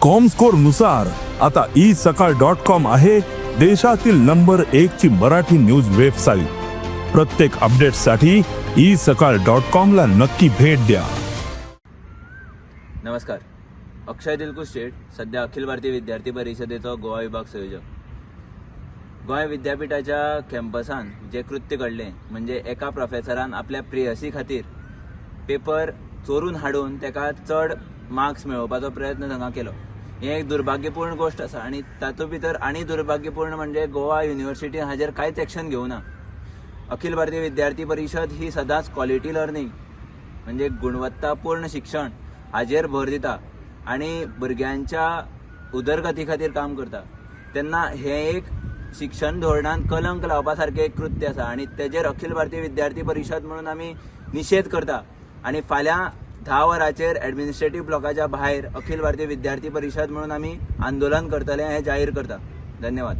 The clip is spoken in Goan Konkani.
कॉमस्कोर नुसार आता ई सकाळ डॉट कॉम आहे देशातील नंबर 1 ची मराठी न्यूज वेबसाईट. प्रत्येक अपडेटसाठी ई सकाळ डॉट कॉम ला नक्की भेट द्या. नमस्कार, अक्षय दिलकुश शेठ, सध्या अखिल भारतीय विद्यार्थी परिशदेचो गोवा विभाग संयोजक. गोंय विद्यापिठाच्या कॅम्पसान जें कृत्य घडलें, म्हणजे एका प्रोफेसरान आपल्या प्रेयसी खातीर पेपर चोरून हाडून ताका चड मार्क्स मेळोवपाचो प्रयत्न हांगा केलो, हें एक दुर्भाग्यपूर्ण गोश्ट आसा. आनी तातूंत भितर आनी दुर्भाग्यपूर्ण म्हणजे गोवा युनिवर्सिटीन हाजेर कांयच एक्शन घेवना. अखिल भारतीय विद्यार्थी परिशद ही सदांच क्वॉलिटी लर्निंग, म्हणजे गुणवत्तापूर्ण शिक्षण हाजेर भर दिता आनी भुरग्यांच्या उदरगती खातीर काम करता. तेन्ना हें एक शिक्षण धोरणान कलंक लावपा सारकें एक कृत्य आसा आनी तेजेर अखिल भारतीय विद्यार्थी परिशद म्हणून आमी निशेध करता आनी फाल्यां 10 वरांचेर एडमिनिस्ट्रेटीव ब्लॉकाच्या भायर अखिल भारतीय विद्यार्थी परिशद म्हणून आमी आंदोलन करतले हें जाहीर करता. धन्यवाद.